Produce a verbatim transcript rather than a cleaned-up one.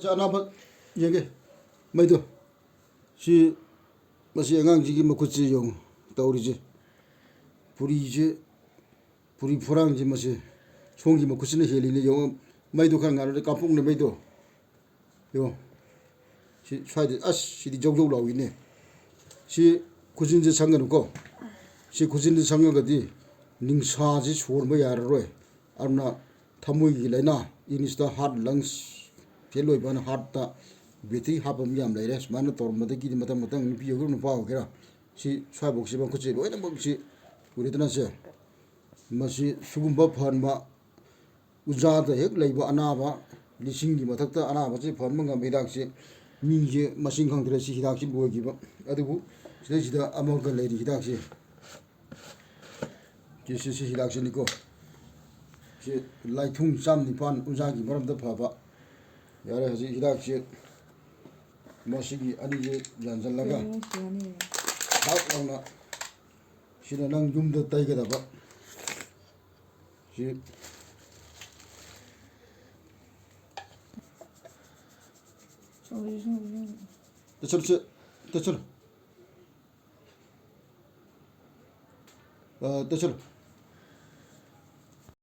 ꯆꯥꯅꯕ ꯌꯦꯡꯒꯦ꯫ ꯃꯩꯗꯣ꯫ ꯁꯤ, ꯃꯁꯤ ꯑꯉꯥꯡꯁꯤꯒꯤ ꯃꯈꯨꯠꯁꯤ ꯌꯦꯡꯉꯨ ꯇꯧꯔꯤꯁꯦ꯫ ꯐꯨꯔꯤꯁꯦ, ꯐꯨꯔꯤ ꯐꯨꯔꯥꯡꯁꯦ ꯃꯁꯤ ꯁꯣꯝꯒꯤ ꯃꯈꯨꯠꯁꯤꯅ ꯍꯦꯜꯂꯤꯅꯦ꯫ ꯌꯦꯡꯉꯨ, ꯃꯩꯗꯣ ꯈꯔ ꯉꯥꯜꯂꯗꯤ ꯀꯥꯞꯄꯨꯛꯅꯦ ꯃꯩꯗꯣ꯫ ꯌꯦꯡꯉꯣ꯫ ꯁꯤ ꯁ꯭ꯋꯥꯏꯗ, ꯑꯁ, ꯁꯤꯗꯤ ꯖꯧ ꯖꯧ ꯂꯥꯎꯏꯅꯦ꯫ ꯁꯤ ꯈꯨꯖꯤꯟꯁꯦ ꯁꯪꯒꯅꯨꯀꯣ꯫ ꯁꯤ ꯈꯨꯖꯤꯟꯁꯦ ꯁꯪꯉꯒꯗꯤ ꯅꯤꯡꯁꯥꯁꯤ ꯁꯣꯟꯕ ꯌꯥꯔꯔꯣꯏ꯫ ꯑꯗꯨꯅ ꯊꯃꯣꯏꯒꯤ ꯂꯥꯏꯅꯥ, ꯏꯪꯂꯤꯁꯇ heart, lungs fail ꯑꯣꯏꯕ ꯍꯥꯏꯅ heartꯇ battery ꯍꯥꯞꯄ ꯃꯤ ꯌꯥꯝ ꯂꯩꯔꯦ꯫ ꯁꯨꯃꯥꯏꯅ ꯇꯧꯔꯝꯕꯗꯒꯤꯗꯤ ꯃꯊꯪ ꯃꯊꯪ ꯅꯨꯄꯤ ꯑꯣꯏꯒꯦꯔꯥ ꯅꯨꯄꯥ ꯑꯣꯏꯒꯦꯔꯥ, ꯁꯤ ꯁ꯭ꯋꯥꯏꯐꯥꯎꯁꯤ ꯃꯈꯨꯠꯁꯦ ꯂꯣꯏꯅꯃꯛꯁꯤ ꯎꯔꯦꯗꯅ ꯁꯦ꯫ ꯃꯁꯤ ꯁꯤꯒꯨꯝꯕ ꯐꯍꯟꯕ, ꯎꯟꯖꯥꯗ ꯍꯦꯛ ꯂꯩꯕ ꯑꯅꯥꯕ ꯂꯤꯁꯤꯡꯒꯤ ꯃꯊꯛꯇ ꯑꯅꯥꯕꯁꯤ ꯐꯍꯟꯕ ꯉꯝꯕ ꯍꯤꯗꯥꯛꯁꯤ ꯃꯤꯁꯦ ꯃꯁꯤꯡ ꯈꯪꯗ꯭ꯔꯦ꯫ ꯁꯤ ꯍꯤꯗꯥꯛꯁꯤ ꯂꯣꯏꯈꯤꯕ꯫ ꯑꯗꯨꯕꯨ ꯁꯤꯗꯩꯁꯤꯗ ꯑꯃꯒ ꯂꯩꯔꯤ ꯍꯤꯗꯥꯛꯁꯤ꯫ ꯁꯤ, ꯁꯤ, ꯁꯤ ꯍꯤꯗꯥꯛꯁꯤꯅꯤꯀꯣ꯫ ꯁꯤ ꯂꯥꯏꯊꯨꯡ ꯆꯥꯝ ꯅꯤꯄꯥꯟ ꯎꯟꯖꯥꯒꯤ ꯃꯔꯝꯗ ꯐꯕ꯫ ꯌꯥꯔꯦ, ꯍꯧꯖꯤꯛ ꯍꯤꯗꯥꯛꯁꯤ ꯃꯁꯤꯒꯤ ꯑꯅꯤꯁꯦ ꯌꯥꯟꯁꯤꯜꯂꯒ ꯌꯥꯅꯤ, ꯌꯥꯅꯤ꯫ ꯊꯥꯛ ꯂꯥꯎꯅ ꯁꯤꯅ ꯅꯪ ꯌꯨꯝꯗ ꯇꯩꯒꯗꯕ꯫ ꯁꯤ ꯁꯣꯝꯒꯤꯁꯨ, ꯁꯣꯝꯒꯤꯁꯨ꯫ ꯇꯩꯁꯜꯂꯨ, ꯁꯤ, ꯇꯩꯁꯜꯂꯨ꯫ ꯑ, ꯇꯩꯁꯜꯂꯨ꯫